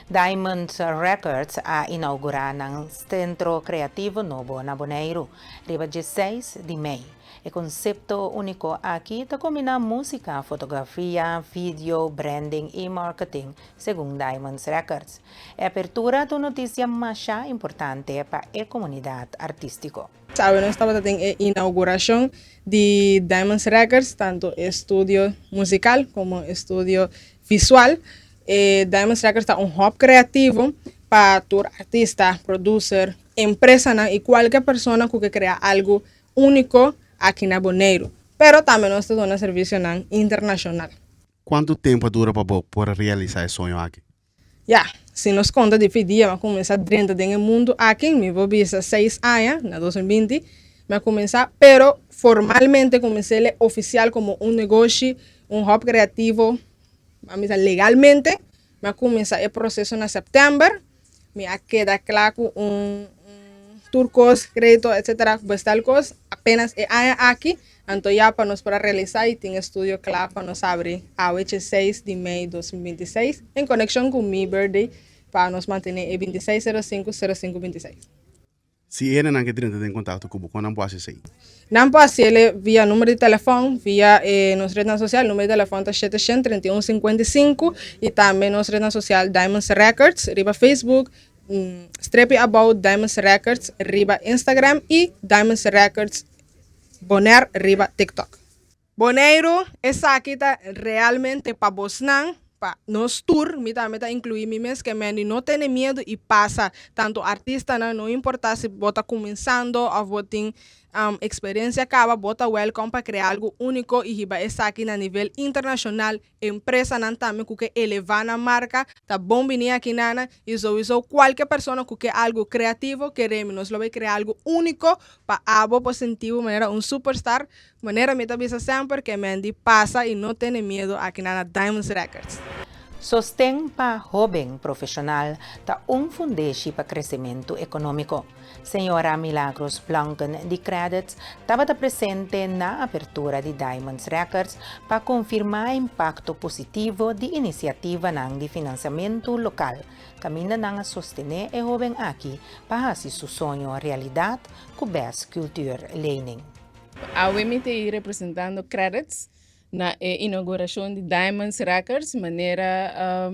Diamonds Records a inougurá nan sentro kreativo nobo na Boneiru, riba 16 di mei. E konsepto úniko aki ta kombiná músika, fotografia, video, branding i marketing, segun Diamonds Records. E apertura ta un notisia mas importante pa e komunidat artístiko. Sabe, nos tabata den inaugurashon di Diamonds Records, tantu estudio musikal komo estudio visual. Diamonds Records ta un hub kreativo pa tur artista, producer, empresa i kualke persona ku ke krea algu úniko aki na Boneiru. Pero tambe nos ta duna servisio internashonal. Kuantu tempu a dura pa por realisá e soño aki? Ja, si nos konta di dia, m'a kuminsá drenta den mundu aki, mi por bisa 6 aña, na 2020, m'a kuminsá, pero formalmente kuminsá ofisial komo un negoshi, un hub kreativo, legalmente, m'a kuminsá e proseso na sèptèmber, mi a keda kla ku un tur kos, krédito, etc., bestel kos, apenas e aña aki, anto ya pa nos por realisá i tin estudio kla pa nos habri awe 6 di mei 2026, en konekshon ku mi birthday, pa nos mantené e 2605 0526. Si nan ke drenta den kontakto ku bo, kon nan por hasi esei? Nan por hasi via number di telefòn, via nos ret sosial, number di telefòn ta 731 55 i tambe nos ret sosial Diamonds Records, riba Facebook, Strepi About Diamonds Records, riba Instagram i Diamonds Records Bonaire riba TikTok. Boneiru, esaki ta realmente pa bosnan, pa nos tur, mi tambe ta inkluí mi mes, ke men no tene miedu i pasa tantu artista, no importá si bo ta kuminsando òf bo tin eksperensia kaba, bo ta welcome pa krea algu úniko i hiba esaki na nivel internashonal. Empresa nan tambe ku ke elevá nan marka, ta bon bini aki nan i sowieso kualke persona ku ke algu kreativo, kere mi nos lo bai krea algu úniko pa abo por sinti manera un superstar, manera mi ta bisa semper, ke men di pasa i no tene miedu aki na Diamonds Records. Sosten pa hóben profeshonal ta un fundeshi pa kresementu ekonómiko. Señora Milagros Blanken di Qredits tabata presente na apertura di Diamonds Records pa konfirmá impakto positivo di inisiativa di finansiamentu lokal. Kaminda nan a sostené e hóben aki pa hasi su soño realidat ku Best Cultuur Lening. Awe mi ta representando Qredits na inaugurashon di Diamonds Records, manera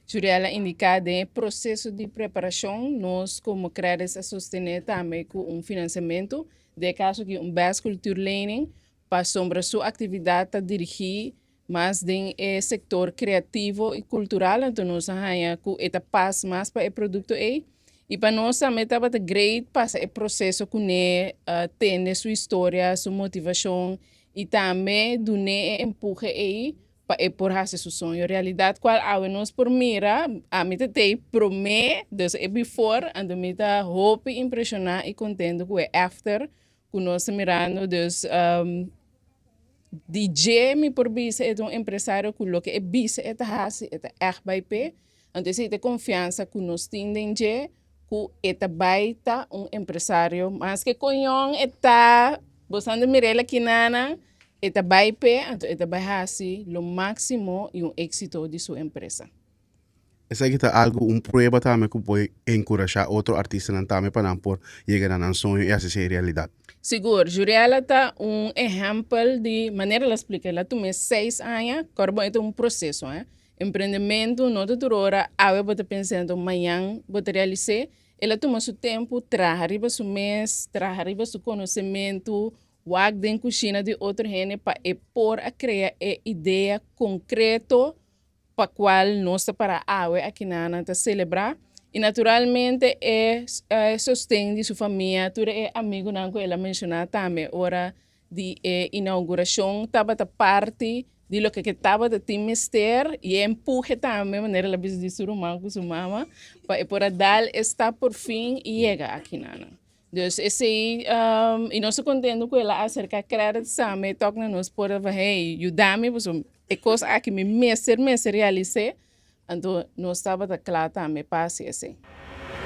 Juriela a indiká den proseso di preparashon, nos komo Qredits a sostené tambe ku un finansiamentu, den kaso ku un Best Cultuur Lening, pasobra su aktividat ta dirigí mas den sektor kreativo i kultural, anto nos a haña ku e ta pas mas pa e produkto ei. I pa nos tambe tabata great pasa e proseso kuné, tende su historia, su motivashon i tambe dun'é e empuhe ei pa e por hasi su soño realidat, kual awe nos por mira. Ami ta tei promé, dus e before, anto mi ta hopi impreshoná i kontentu ku e after ku nos ta mirando. Dus DJ mi por bisa e ta un empresario ku loke e bisa e ta hasi, e ta echt bai p'e. Anto esei ta konfiansa ku nos tin den dje, ku e ta bai ta un empresario maske kon yòn e ta, bo sa mir'é akinan, e ta bai p'e, anto e ta bai hasi lo máksimo i un éksito di su empresa. Esaki ta algu, un prueba tambe ku por enkurashá otro artistanan tambe pa nan por yega na nan soño i hasi esei realidat. Sigur, Juriela ta un ehèmpel di manera el a splika, el a tuma 6 aña, kòrda bon, e ta un proseso, eh. Emprendementu no ta tur ora awe bo ta pensando, mañan bo ta realis'é. El a tuma su tempu, traha riba su mes, traha riba su konosementu, wak den kushina di otro hende pa e por a krea e idea konkreto pa kual nos ta para awe akinan ta selebrá. I naturalmente e sosten di su famia, tur e amigunan ku el a menshoná tambe ora di e inaugurashon tabata parti di loke ke tabata tin mester i e empuhe tambe, manera el a bisa di su ruman ku su mama, pa e por a dal e stap por fin i yega akinan. Dus esei, i nos ta kontentu ku el a aserká Qredits tambe tòg na nos por a hey, yuda mi pasobra e kos aki mi mester realis'é, anto nos tabata kla tambe pa hasi esei.